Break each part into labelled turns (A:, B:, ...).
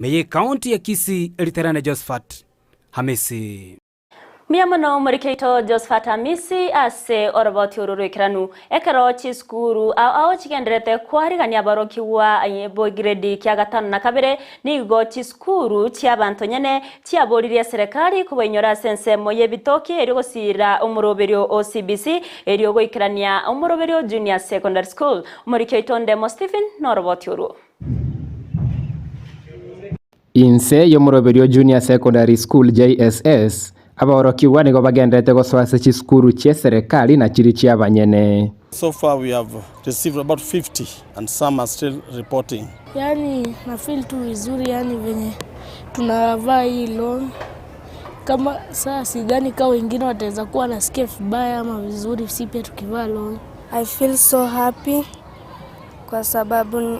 A: Meye County ya Kisii eriterane Josephat Hamisi.
B: Mbuya mono omoriki oito Josephat Hamisi ase oroboti oro roikeranu. Ekero chisukuru ao ao chigendererete kwarigania aborokigwa bo grade kia gatano na kabere, nigo chisukuru chi'abanto nyene chiaboririe eserekari kobainyora ase ensemo y'ebitoki erio gosiira omoroberio o CBC erio goikerania omoroberio Junior Secondary School. Omoriki oito Ndemo Stephen noroboti orwo.
C: Inse y'omoroberio Junior Secondary School, JSS, abaorokigwa nigo bagendererete gosoa ase chisukuru chi'eserekari na chiria chi'abanyene.
D: So far we have received about 50 and some are still reporting.
E: Yaani na feel tu vizuri yaani venye tunavaa hii long kama saa sidhani kama wengine wataweza kuwa wanasikia vibaya ama vizuri si pia tukivaa long.
F: I feel so happy kwa sababu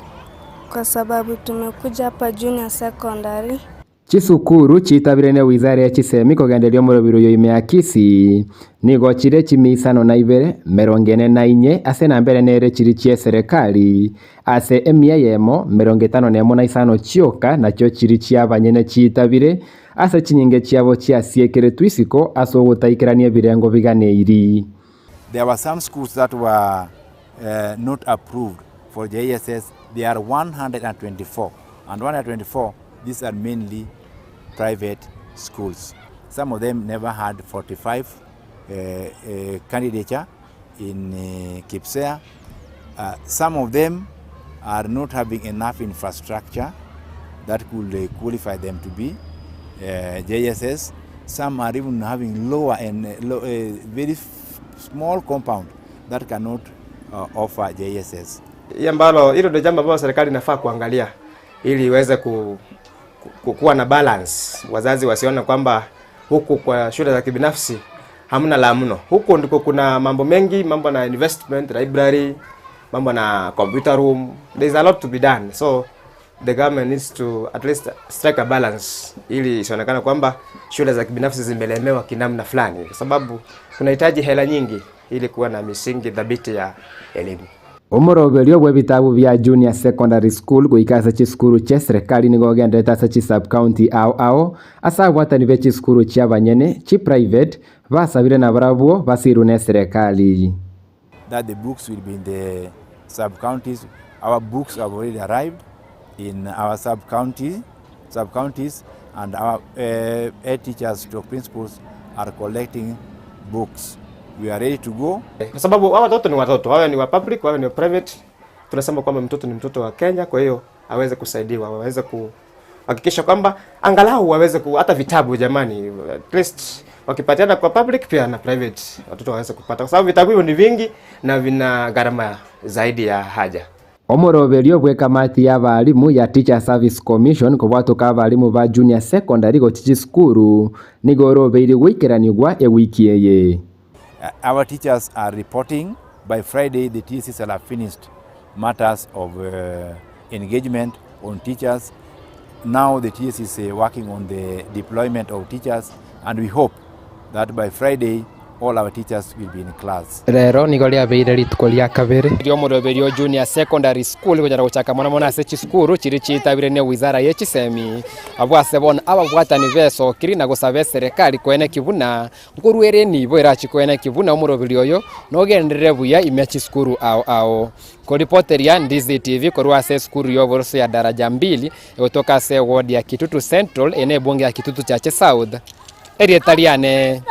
F: kwa sababu tumekuja hapa junior secondary.
C: Chisukuru chitabire ne wizara ya chisemi kogenderia omorobiri oyo ime ya Kisii nigo chire chimia isano na ibere, merongo ene na inye ase nambere nere chiri chieserekari, ase emia eyemo, merongo etano nemo na isano chioka nachio chiri chiabanyene chitabire ase chinyinge chiabo chiasiekeretwe isiko ase ogotaikerania ebirengo biganeiri.
G: There were some schools that were uh, not approved for JSS. There are 124. And 124, these are mainly private schools. Some of them never had 45 uh, uh, candidature in uh, KPSEA. Uh, some of them are not having enough infrastructure that could uh, qualify them to be uh, JSS. Some are even having lower and uh, low, uh, very small compound that cannot uh, offer JSS.
H: Hii ambalo hilo ndio jambo ambalo serikali inafaa kuangalia ili iweze ku, ku, kuwa na balance, wazazi wasione kwamba huku kwa shule za kibinafsi hamna la mno. Huku ndiko kuna mambo mengi, mambo na investment, library, mambo na computer room. There is a lot to be done. So the government needs to at least strike a balance ili isionekane kwamba shule za kibinafsi zimelemewa kinamna fulani, kwa sababu kunahitaji hela nyingi ili kuwa na misingi thabiti ya elimu.
C: Omoroberio bw'ebitabu bia Junior Secondary School goika ase chisukuru chi'eserekari nigo ogenderete ase chisub-county ao ao ase abwatani be chisukuru chi'abanyene, chiprivate, basabire nabarabwo basirwe n'eserekari.
G: That the books will be in the sub-counties. Our books have already arrived in our sub-county, sub-counties and our uh, head teachers to principals are collecting books. We are ready to go.
H: Kwa sababu hawa watoto ni watoto, wawe ni wa public, wawe ni wa private. Tunasema kwamba mtoto ni mtoto wa Kenya, kwa hiyo aweze kusaidiwa, waweze kuhakikisha kwamba angalau waweze ku, hata vitabu jamani, at least wakipatiana kwa public pia na private watoto waweze kupata, kwa sababu vitabu hivyo ni vingi na vina gharama zaidi ya haja.
C: Omoroberio bw'ekamati y'abalimu ya Teacher Service Commission kobwatoka abalimu ba junior secondary gochia chisukuru nigo orobeire goikeranigwa ewiki eye.
G: Our teachers are reporting by Friday the TSC shall have finished matters of uh, engagement on teachers. Now the TSC is uh, working on the deployment of teachers and we hope that by Friday all our teachers will be in class.
C: Rero nigo riabeire rituko ria kabere ri'omoroberio Junior Secondary School konyara gochaka mono mono ase chisukuru chiria chitabire ne wizara ye chisemi. Abwo ase bono ababwatani besokiri na gosaba eserekari koeneki buna nkorwa ere enibo erachie koeneki buna omoroberio oyo nogenderere buya ime chisukuru ao ao. Koripoteria Ndizi TV korwa ase esukuru y'oboroso ya Daraja Mbili egotoka ase eward ya Kitutu Central ere nebunge ya Kitutu Chache South. Erieta riane.